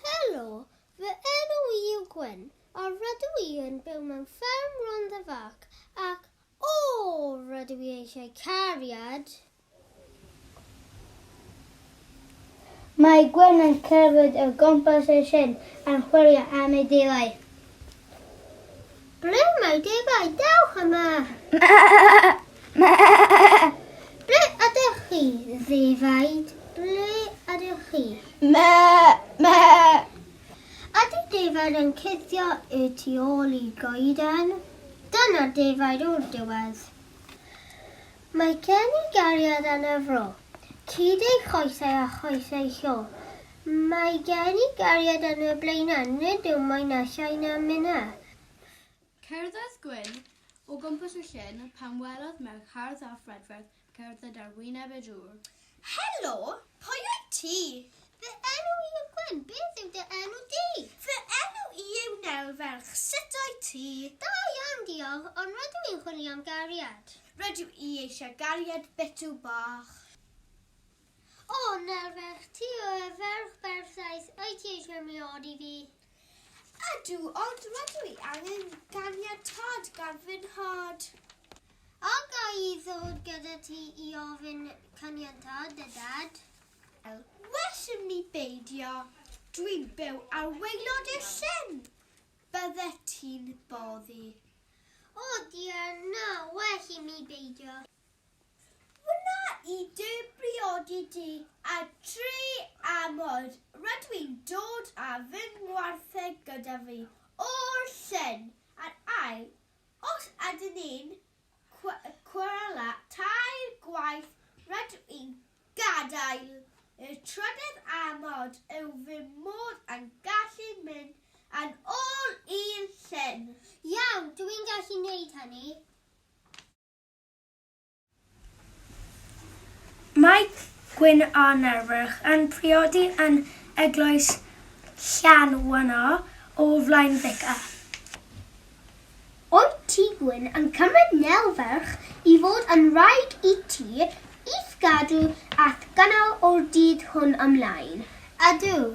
Helo, fy enw i yw Gwen, a rydw i yn byw mewn fferm Rhondda Fach ac, o, rydw i eisiau cariad! Mae Gwen yn cerdded o gwmpas y llyn yn chwilio am ei defaid. Ble mae defaid? Dewch yma! Ble ydych chi, ddefaid? Ble ydych chi? Ydy defaid yn cuddio y tu ôl i goeden? Dyna'r defaid o'r diwedd. Mae gen i gariad yn y fro. Cyd ei choesau a choesau llo. Mae gen i gariad yn y Blaenau, nid yw mwy na llai na minna. Cerddodd Gwyn o gwmpas y llyn pan welodd merch hardd a phrydferth cerdded ar wyneb y dŵr. Helo, pwy wyt ti? Fy enw i yw Gwyn, beth yw dy enw di? Fy enw i yw Nel ferch, sut wyt ti? Da iawn, diolch, ond rydw i'n chwilio am gariad. Rydw i eisiau gariad bitw bach. O, Nel ferch, ti yw y ferch berffaith, wyt ti eisiau mriodi fi? Ydw, ond rydw i angen ganiatâd gan fy nhad. A ga i ddod gyda ti i ofyn caniatâd dy dad? Well i mi beidio. Dwi'n byw ar waelod y llyn. Byddet ti'n boddi. O diar, na, well i mi beidio. Wna i dy briodi di ar dri amod. Rydw i'n dod â fy ngwartheg gyda fi o'r llyn. A'r ail, os ydyn ni'n cweryla tair gwaith, rydw i'n gadael. Y trydydd amod yw fy mod yn gallu mynd yn ôl i'r llyn. Iawn, dw i'n gallu gwneud hynny. Mae Gwyn a Nerfych yn priodi yn eglwys Llanwynno o flaen ficer. Wyt ti, Gwyn, yn cymryd Nel ferch i fod yn wraig i ti, i'th gadw a'th gynnal o'r dydd hwn ymlaen? Ydw.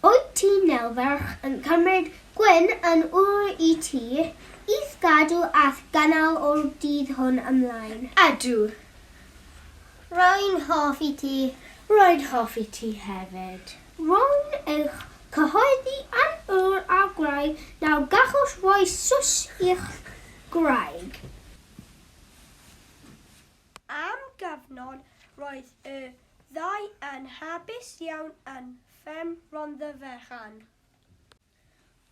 Wyt ti, Nel ferch, yn cymryd Gwyn yn ŵr i ti, i'th gadw a'th gynnal o'r dydd hwn ymlaen? Ydw. Rwy'n hoffi ti. Rwy'n hoffi ti hefyd. Rwy'n eich cyhoeddi yn ŵr a gwraig, nawr gallwch roi sws i'ch gwraig. Am gyfnod roedd y ddau yn hapus iawn yn fferm Rhondda Fechan.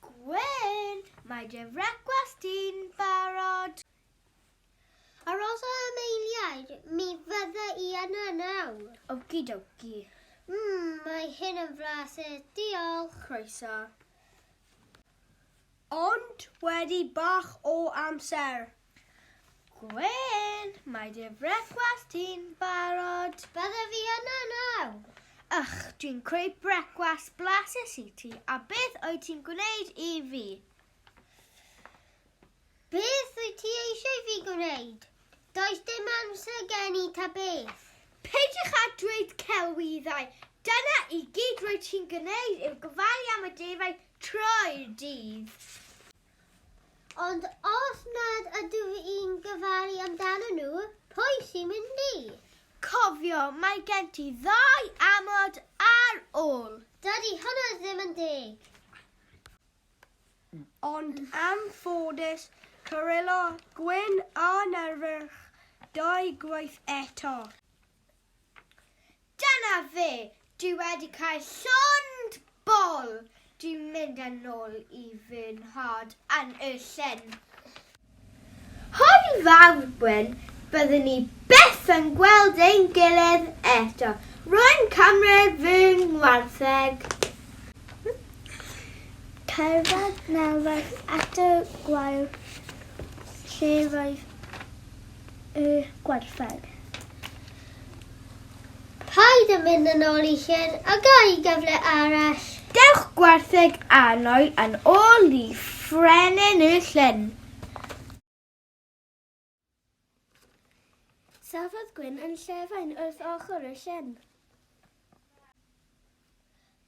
Gwyn, mae dy frecwast di'n barod. Arosa am eiliad, mi fydda i yna nawr. Okie dokie. Mmm, mae hyn yn flasus, diolch. Croeso. Ond wedi bach o amser. Gwyn, mae dy frecwast ti'n barod. Bydda fi yna nawr. Ych, dwi'n creu brecwast blasus i ti, a beth wyt ti'n gwneud i fi? Beth wyt ti eisiau fi gwneud? Does dim amser gen i ta beth. Peidiwch â dweud celwyddau. Dyna i gyd rwyt ti'n gwneud yw gofalu am y defaid trwy'r dydd. Ond os nad ydw i'n gofalu amdanyn nhw, pwy sy'n mynd i? Cofio, mae gen ti ddau amod ar ôl. Dydy hwnna ddim yn deg. Ond anffodus, cweryla Gwyn a Nerfych dau gwaith eto. Dyna fe! Dwi wedi cael llond bol! Dwi'n mynd yn ôl i fy nhad yn y llyn. Hwyl fawr, Gwyn. Byddwn ni byth yn gweld ein gilydd eto. Rwy'n cymryd fy ngwartheg. Cerdded Nelfed at y gwair lle roedd y gwartheg. Paid yn mynd yn ôl i llyn a ga i gyfle arall. Dewch gwartheg annwyl yn ôl i Frenin y Llyn. Safodd Gwyn yn llefain wrth ochr y llyn.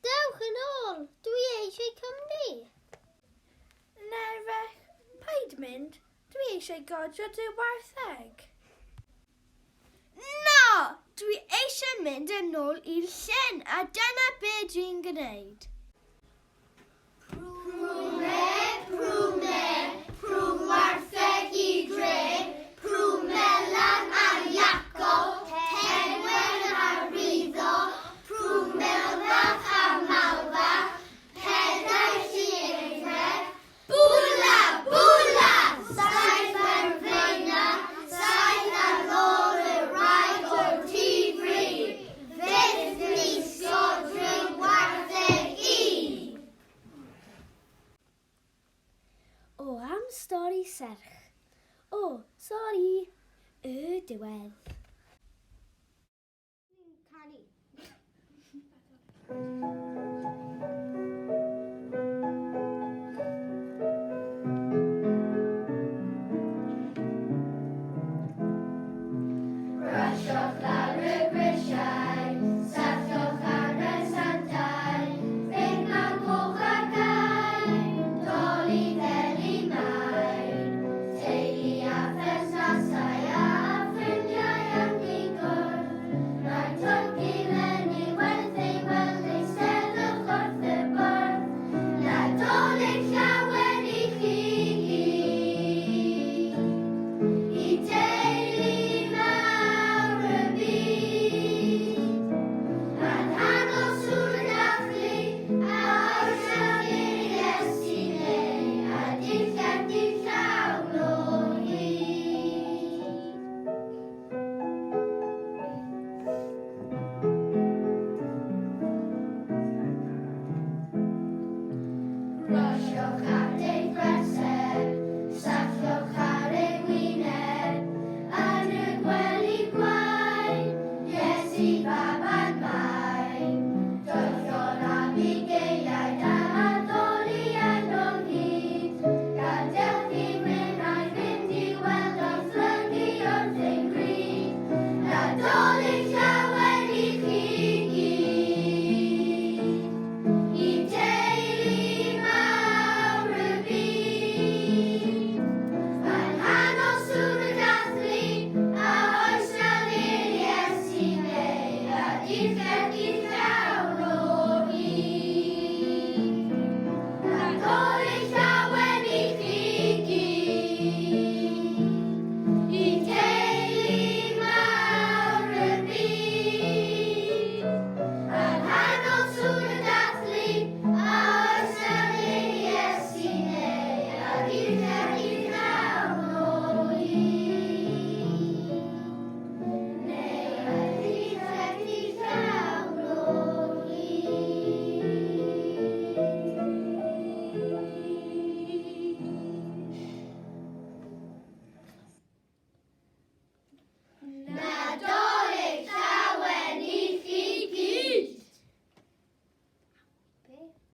Dewch yn ôl! Dwi eisiau cwmni! Nerfech, paid mynd, dwi eisiau godro dy wartheg. Na! Dwi eisiau mynd yn ôl i'r llyn a dyna be dwi'n gwneud. O, am stori serch. O, sori, y diwedd. Canu.